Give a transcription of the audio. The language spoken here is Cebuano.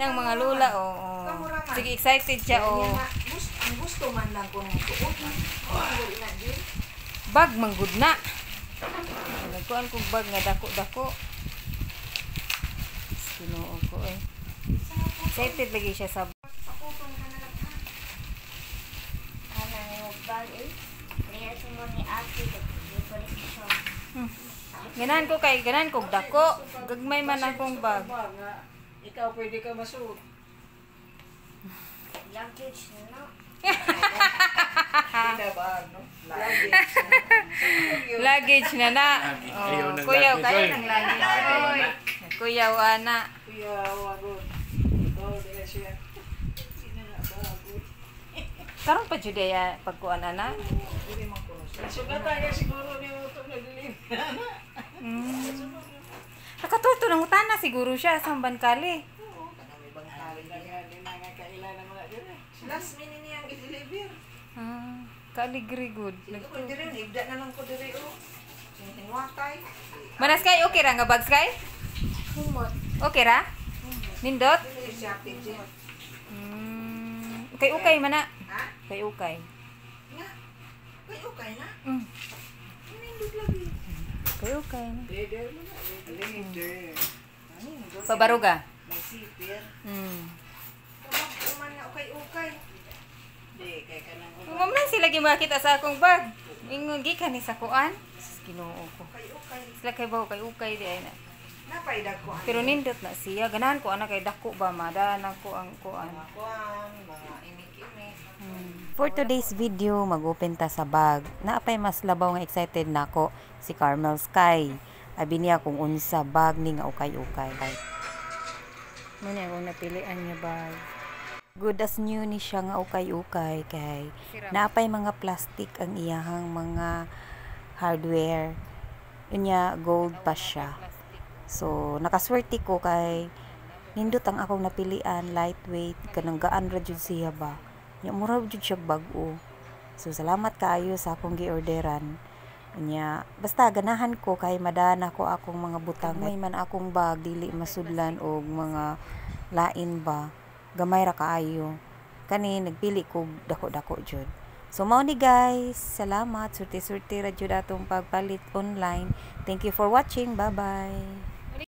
Yang mga lula, oo. Kamura man. Sige, excited siya, Kaya oh. nga, ang gusto man lang kung suot. Oh, na din. Bag manggud na. Nagkuan kong bag nga dako-dako. Ginoo ko eh. Excited lagi siya sa Sakuton ka na lang ha. Ana yung bag eh. Kaya mo ni ate decoration. Ganahan ko kay ganahan kog dako. Gagmay man akong bag. Ba, nga, ikaw pwede ka masuot. Luggage na no. Hindi na bag, no? Luggage. Luggage na na. Ayaw Oh, ng kuyaw luggage, kayo oy. ng luggage. Oy. Kuyaw ana. Kuya, wagon. Ikaw, di na siya. Hindi na na bag. Karon pa jud ay pagkuan ana. Dili man kuno siya. Sugatan niya siguro ni Otong nag-deliver. Nakatuto ng utana siguro siya sa Bankali. Oo, kanang may bangkali Hindi diya. na nga kailan na mga dyan eh. Last minute niyang i-deliver. Ah, kaligri good. Sige ko dire, ibda na lang ko dire oh. Hinwatay. Manas kay okay ra nga bags kay? Humot. Okay ra? Nindot? Dili shopping siya. Kay ukay man na. Ha? Kay ukay. Nga. Kay okay na. Nindot lagi. Kay ukay na. Leader mo na. Leader. Nindot. Pabaruga. May sipir. Kamag uman na ukay-ukay. Di, kay ka nang Ma'am lang sila gimakita sa akong bag. Ingon gikan ni sa kuan. Sus, Ginoo ko. Ukay-ukay. Sila kay bawo kay ukay di ay na. Napaidag ko ang Pero nindot na siya. Ganahan ko ana kay dako ba madana ko ang kuan. mga kuan, mga imik-imik. For today's video, mag-open ta sa bag. Naapay mas labaw nga excited nako si Carmel Sky. Abi niya kung unsa bag ni nga ukay-ukay. Muna akong napilian niya bag. Good as new ni siya nga ukay-ukay kay naapay mga plastic ang iyahang mga hardware. Unya gold pa siya. So nakaswerte ko kay nindot ang akong napilian, lightweight, kanang gaan ra jud siya ba. Nya mura jud siya bag-o. So salamat kaayo sa akong giorderan. Unya basta ganahan ko kay madana ko akong mga butang. May man akong bag dili masudlan og mga lain ba. Gamay ra kaayo. Kani nagpili ko dako-dako jud. So mao ni guys, salamat, surti-surti ra jud atong pagpalit online. Thank you for watching. Bye-bye.